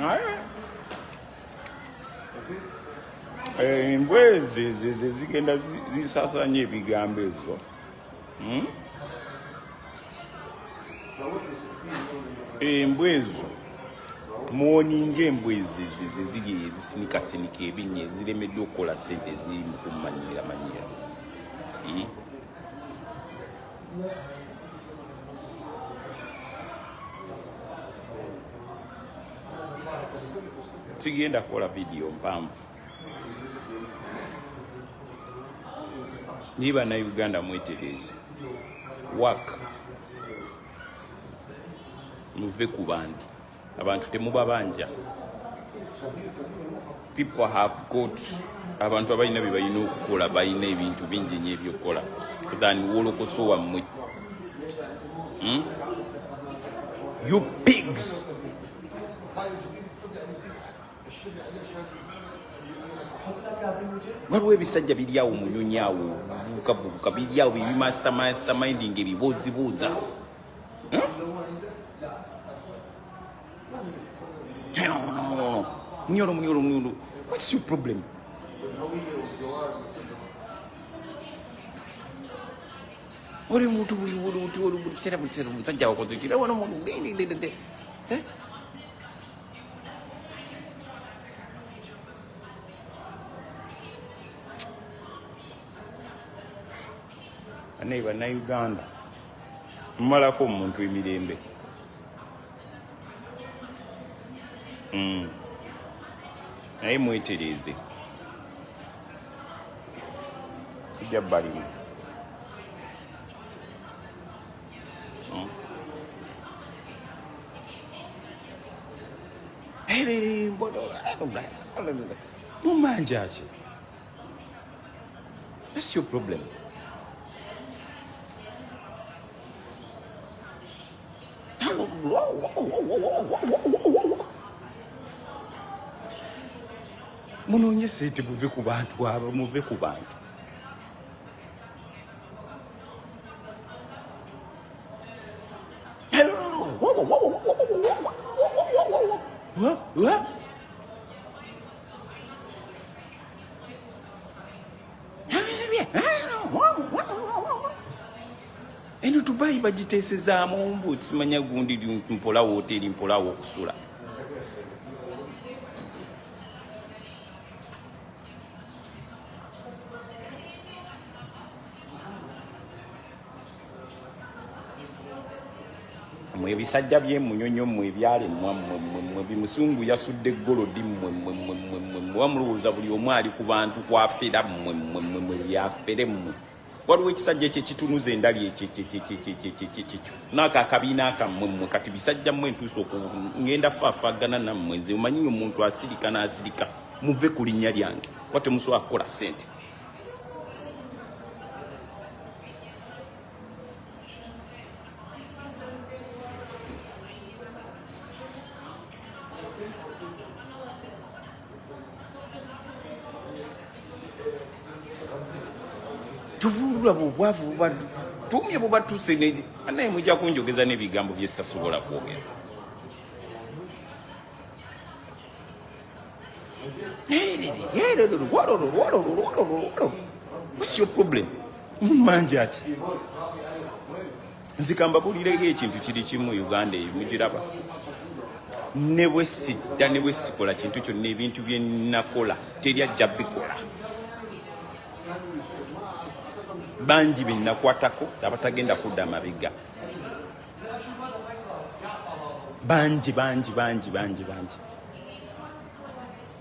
Naye embwa ezo ezo ezigenda zisasanya ebigambo ezo, Embwa ezo mwoninga, embwa ezo ezo eziri ezisinikasinika ebinnya, eziremeddwa okukola sente, eziri mu kummanyiira manyiira, Sigenda kukola vidiyo mpanvu, naye Bannayuganda mwetereeze, work, muve ku bantu. Abantu temubabanja. People have got, abantu abalina bye balina okukola, balina ebintu bingi nnyo ebyokukola than wolokoso wammwe, You pigs! Waliwo ebisajja biri awo munyonyi awo, buvubukavubuka biri awo bibi masterminding ebibuuzibuuza. Munyolo, munyolo, munyolo, what's your problem? Oli muntu buli buli buli kiseera, buli kiseera omusajja wakoze kira wano muntu. Eh? Banaye Bannayuganda, mumalako omuntu emirembe. Naye mwetereeze, sijja balimu. Mumanja ki? That's your problem. Munoonye sente, muve ku bantu abo, muve ku bantu. What? Eno Dubai bagiteesezaamu mbu simanya gundi mpola woteeri, mpolawo okusula. Mwe ebisajja by'emunyonyo, mmwe ebyalemwa, mmwe mmwe mmwe bimusungu yasudde golodi, mmwe mmwe mmwe mmwe mmwe mmwe wamulowooza buli omu ali ku bantu kwafera, mmwe mmwe mmwe mmwe byafere mmwe. Waliwo ekisajja ekyo ekitunuza endali ekyo ekyo naako akabiina akammwe mmwe. Kati bisajja mmwe, ntuusa okungenda faafagana nammwe. Nze omanyi omuntu asirika n'asirika. Muve ku linnya lyange kuba temusobola kukola ssente. Tuvulula obwavu bubatumye, bubatuse, naye mujja kunjogeza n'ebigambo bye sitasobola kwogera. What's your problem? Mumanja ki? Nze kambabulireko ekintu kiri kimu. Uganda eyo mugiraba, ne bwe sidda, ne bwe sikola kintu kyonna, ebintu bye nakola teri ajja bikola. Bangi be nakwatako abatagenda kudda mabega, bangi bangi bangi bangi bangi,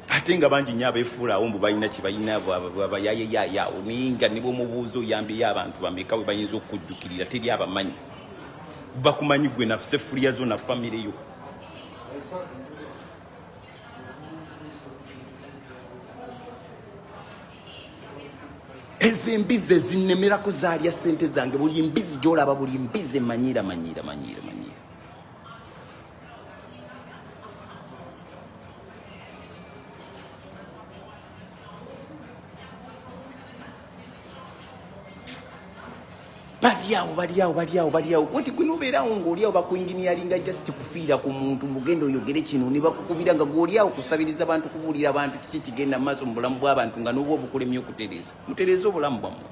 ate nga bangi nnyo abeefuulaawo mbu balina kye balina, bayayeyaayaawo, naye nga ne bwomubuuza oyambyeyo abantu bameka we bayinza okukujjukirira, teri abamanyi. Bakumanyi gwe na sefuliya zo na famire yo. Ezo embizi ezinnemerako zaalya sente zange. Buli mbizi gyolaba, buli mbizi emanyiira, manyiira, manyiira, manyiira. Bali awo, bali awo, bali awo, bali awo. Koti gwe nobeerawo ng'oli awo bakuinginiyalinga just kufiira ku muntu, mugenda oyogere kino ne bakukubira nga gw'oli awo kusabiriza bantu, kubuulira bantu kiki kigenda mu maaso mu bulamu bw'abantu, nga n'oba obukulemye okutereeza. Mutereeze obulamu bwammwe.